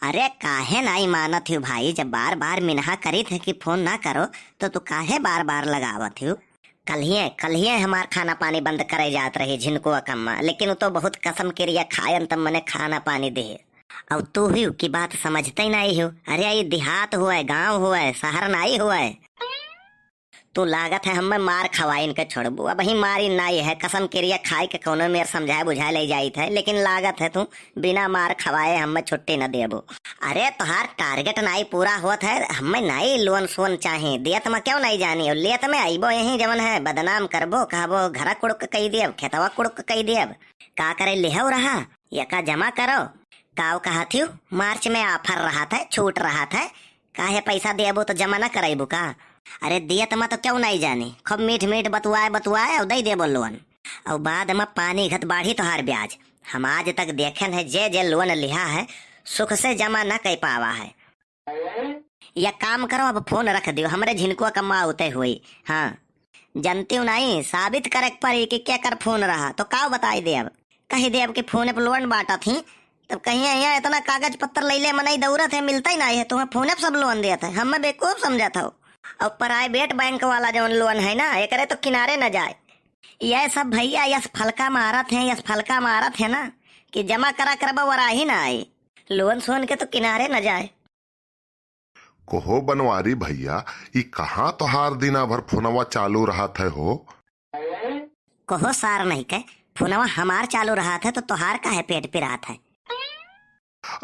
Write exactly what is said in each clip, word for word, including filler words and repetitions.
अरे काहे नाई मानत हियो भाई, जब बार बार मिनहा करीत है कि फोन ना करो, तो तू काहे बार बार लगावत हियो? कल्हिये, कल्हिये हमार खाना पानी बंद करे जात रही झिनकुआ कम्मा, लेकिन उ तो बहुत कसम किरिया खायन तब मने खाना पानी दे। अब तू ही की बात समझते ही नाई हो। अरे, ई देहात हुआ है, गांव हुआ है, शहर नाई हुआ है। तू लागत है हमें मार खवाइन के छोड़बू। अब ही मारी नाई है, कसम किरिया खाए के कौनो मेर समझाए बुझाए ले जाइत है, लेकिन लागत है तू बिना मार खवाए हमें छुट्टी न देबू। अरे, तोहार टारगेट नाई पूरा होत है, हमें नाई लोन सोन चाहे, दियत में क्यों नाई जानी, और लेत में आईबो यहीं जवन है, बदनाम करबो, कहबो घरा कुड़ुक कई दियब, खेतवा कुड़ुक कई दियब। का करे लिहव रहा, या का जमा करो? काव कहत हियो, मार्च में ऑफर रहत है, छूट रहत है, काहे पैसा देबो तो जमा न करैबो का? अरे दियत मा तो क्यों नहीं जानी, खूब मीठ मीठ बतुआए बतुआए और दे देबो लोन, और बाद में पानी घत बाढ़ी तोहार ब्याज। हम आज तक देखेन है जे जे लोन लिहा है सुख से जमा न कर पावा है। या काम करो, अब फोन रख दियो, हमरे झिनकुआ कम्मा उते हुई। हाँ, जनती हूँ नहीं, साबित करे के पड़ी कि केकर फोन रहा, तो काव बताई देब? कही देब कि फोन पे लोन बांटत ही, तब कहिए यहाँ इतना कागज पत्तर लैले मनई दौड़त है, मिलता ही नहीं है, तुम्हें फोन पे सब लोन देत है, हमें बेवकूफ समझत हो। और प्राइवेट बैंक वाला जौन लोन है ना, एकरे तो किनारे न जाए। ये सब भैया यस फलका मारत है, यस फलका मारत है ना, कि जमा करा करबा वराही ना आई, लोन सोन के तो किनारे न जाए। कहो बनवारी भैया, ई कहाँ तोहार दिना भर फोनवा चालू रहत है हो? कहो सार नहीं के, फोनवा हमार चालू रहत है तो तोहार काहे पेट पिरात है?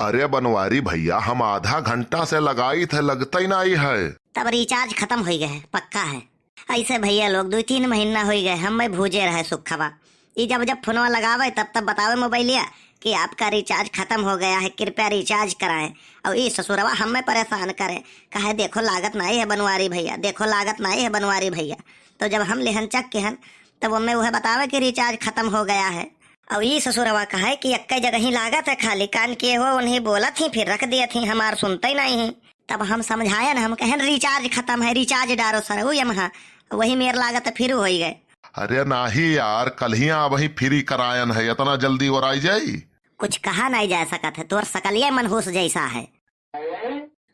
अरे बनवारी भैया, हम आधा घंटा से लगाइत है, लगते ही नहीं है। तब रिचार्ज खत्म होइ गए है, पक्का है। ऐसे भैया लोग, दुई तीन महीना होइ गए, हमें भूजे रहे सुखवा। ई जब जब फोनवा लगावे, तब तब बतावे मोबाइलिया कि आपका रिचार्ज खत्म हो गया है, कृपया रिचार्ज कराएं। और ई ससुरवा हमें परेशान करे, कहे, "देखो लागत नाई है बनवारी भैया, देखो लागत नाई है बनवारी भैया।" तो जब हम लेहन चक के हन, तब ओमे उहे बतावे कि रिचार्ज खत्म हो गया है। और ई ससुरवा कहे कि "एक्के जगह ही लागत है खाली, कान के हो उन्हीं बोलत ही, फिर रख दियत ही, हमार सुनते ही नहीं है।" तब हम समझायन, हम कहन, "रिचार्ज खत्म है, रिचार्ज डारो सर, उ यमहा।" वही मेर लागत फिर होइ गए। अरे नाही यार, कल्हिया अबही फ्री करायन है, इतना जल्दी ओराई जाई? कुछ कहा नहीं जा सकत है, तोर सकलिया मनहूस जैसा है।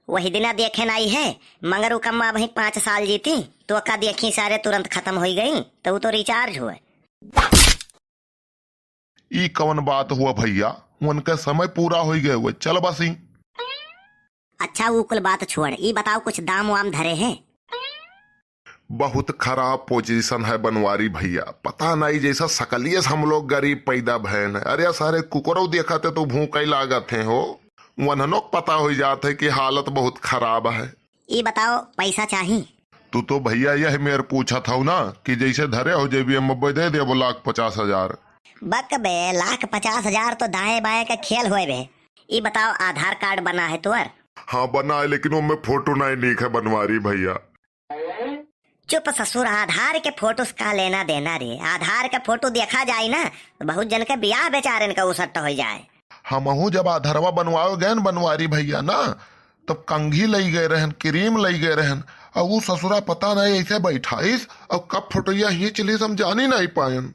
वही दिना देखे नाई है, मगर उ कम्मा अबही पाँच साल जीती, तो का देखी सारे तुरंत खत्म होइ गई, तो उ तो रिचार्ज हुए। ई कवन बात हुआ भैया, उनके समय पूरा होइ गए हुए, चल बसी। अच्छा, उ कुल बात छोड़, ई बताओ कुछ दाम वाम धरे है? बहुत खराब पोजीशन है बनवारी भैया, पता नहीं जैसा सकलिए से हम लोग गरीब पैदा भयन है। अरे सारे कुकरौ देखत है तो भूखै लागत है हो, वन्हनों के पता होइ जात है कि हालत बहुत खराब है। ई बताओ, पैसा चाही? तू तो भैया यह मेर पूछत हौ ना कि जैसे धरे हो जेबिया में दे देबो लाख पचास हजार। बक बे, लाख पचास हजार तो दाएं बाएं का खेल होए बे। ई बताओ, आधार कार्ड बना है तोर? हाँ बना है, लेकिन ओमे फोटो नहीं नीक है बनवारी भैया। चुप ससुर, आधार के फोटो से का लेना देना रे? आधार के फोटो देखा जाए ना, तो बहुत जन के बियाह बेचारेन का उसट हो जाए। हमहू जब आधारवा बनवावे गए न बनवारी भैया ना, तब कंघी लई गए रहन, क्रीम लई गए रहन, और उ ससुरा पता नहीं ऐसे बैठाइस और कब फोटोया खींच लीस, हम जानी नहीं पायन।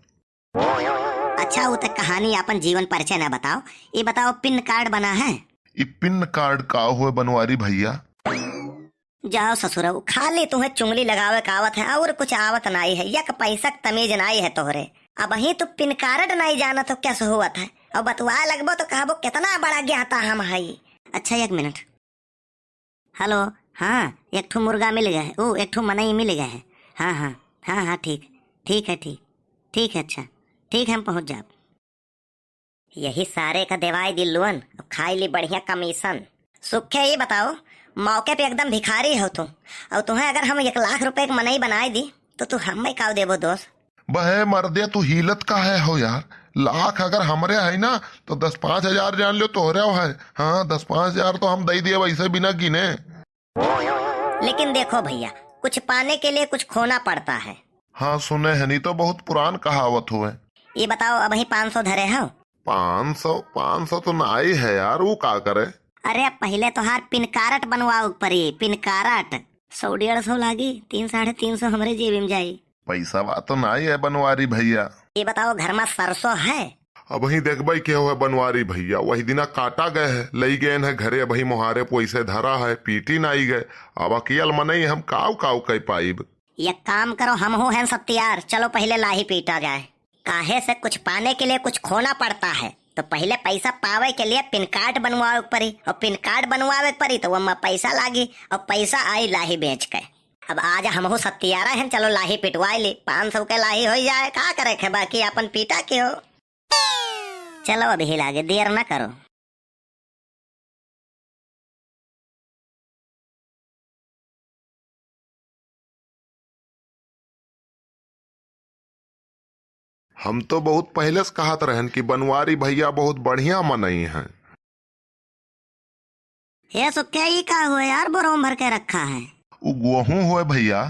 अच्छा, उ तक कहानी, अपन जीवन परिचय ना बताओ, ये बताओ पिन कार्ड बना है? ई पिन कार्ड का होए बनवारी भैया? जाओ ससुरऊ, खाली तुम्हें चुंगली लगावे का आवत है और कुछ आवत नाई है। यक पैसा क तमीज नाई है तोहरे। अबहीं तू पिन कार्ड नाई जानत हो, कैसे होवत है? और बतुआए लगबो तो कहबो, "कितना बड़ा ज्ञाता हम हई।" अच्छा, एक मिनट। हेलो, हाँ, एक ठो मुर्गा मिल गए, ओ, एक ठो मनई मिल गए है। हाँ, हाँ, हाँ, हाँ, ठीक, ठीक है, ठीक, ठीक है, अच्छा, ठीक है, हम पहुँच जाब। यही सारे का देवाई दी लोन, अब खाई ली बढ़िया कमीशन। सुखे, ये बताओ, मौके पे एकदम भिखारी हो तुम, और तुम्हें अगर हम एक लाख रुपए के मनई बनाए दी, तो तू हमें काव देबो दोस्त? बहे मर्दे, तू हीलत का है हो यार? लाख अगर हमरे है ना, तो दस पाँच हजार जान लो तोहरे है। हाँ, दस पाँच हजार तो हम दे दिए वैसे बिना गिने। लेकिन देखो भैया, कुछ पाने के लिए कुछ खोना पड़ता है। हाँ, सुने है, नहीं तो बहुत पुरान कहावत हुए। ये बताओ, अब ही पाँच सौ धरे हो? पाँच सौ, पाँच सौ तो नाई है यार, वो का करे? अरे, पहले तोहार पिन कार्ड बनवाओ परी, पिन कार्ड। सौ डेढ़ सौ लागी, तीन साढ़े तीन सौ हमरे जेबी में जाई। पैसा बा तो नाई है बनवारी भैया। ये बताओ, घर में सरसों है? अबहीं देखबै के होय बनवारी भइया, वही दिना काटा गए है, लई गएन है घरे, अबहीं मोहारे पोइसे धरा है, पीटी नाई गए। अब अकियल मनई हम काव काव कइ पाइब। एक काम करो, हमहू हैं सत्यार, चलो पहिले लाही पीटा जाए। काहे से कुछ पाने के लिए कुछ खोना पड़ता है, तो पहिले पैसा पावे के लिए पिन कार्ड बनवावे के पड़ी, और पिन कार्ड बनवावे के पड़ी तो ओमा पैसा लागी, और पैसा आई लाही बेच के। अब आज हमहू सत्यारा हैं, चलो लाही पिटवाई ली, पाँच सौ के लाही होइ जाए, का करे के बाकी अपन पीटा के हो। चलो अबही लागे, देर ना करो। हम तो बहुत पहिले से कहत रहन कि बनवारी भइया बहुत बढ़िया मनई हैं। हे सुखे, ई का हुए यार, बोरों भर के रखा है? उ गोहूं होए भइया,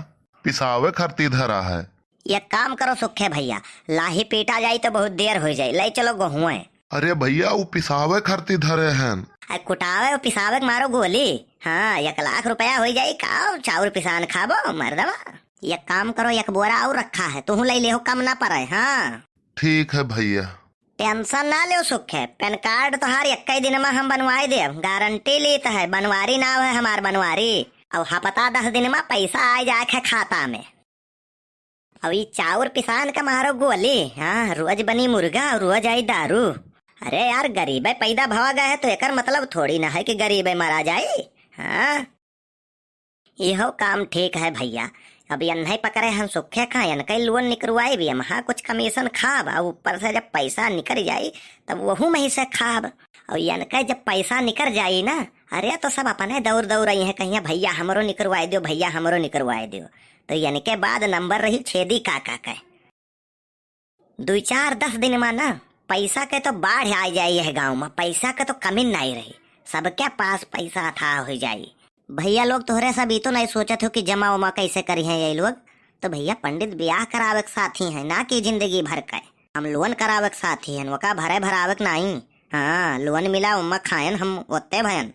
पिसावे खरती धरा है। एक काम करो सुखे भइया, लाही पीटा जाई तो बहुत देर होइ जाई, लई चलो गोहुए। अरे भइया, उ पिसावे खरती धरे हैं। अरे कुटावे और पिसावे के मारो गोली। हाँ, एक लाख रुपया होइ जाई, का चाउर पिसान खाबो मर्दवा। एक काम करो, एक बोरा और रखा है, तुहू लई लेहो, कम ना पड़े। हाँ ठीक है भइया। टेंशन ना लेव सुखे, पैन कार्ड तोहार एक्कै दिन मा हम बनवाई देब, गारंटी लीत है, बनवारी नाव है हमार बनवारी। और हफ्ता दस दिन मा पैसा आइ जाए है खाता में। और ई चाउर पिसान का मारो गोली, हाँ, रोज बनी मुर्गा और रोज आई दारू। अरे यार, गरीबे पैदा भवा गए है तो एकर मतलब थोड़ी ना है कि गरीबे मरा जाई। हाँ, इहो काम ठीक है भइया। अब यन्है पकड़े हम सुखे का, यनकै लोन निकरवाई भी हम, हाँ, कुछ कमीशन खाब, और ऊपर से जब पैसा निकर जाई तब वहू में से खाब। और यनकै जब पैसा निकर जाई ना, अरे तो सब अपने दौड़ दौड़ आई हैं, कहिया भइया हमरो निकरवाए दियो, भइया हमरो निकरवाए दियो। तो यनके बाद नंबर रही छेदी काका के। दुई चार दस दिन मा ना पैसा के तो बाढ़ आइ जाई यह गाँव मा, पैसा के तो कमी नाई रही, सबके पास पैसा अथाह होइ जाई। भइया लोग तोहरे सब ई तो नाई सोचत हो कि जमा उमा कैसे करिहैं ये लोग। तो भइया पंडित ब्याह करावे के साथी हैं, ना कि जिंदगी भर के। हम लोन करावे के साथी हैं, ओका भरे भरावे के नाई। हाँ, लोन मिला उमा खायन हम ओत्ते भयन।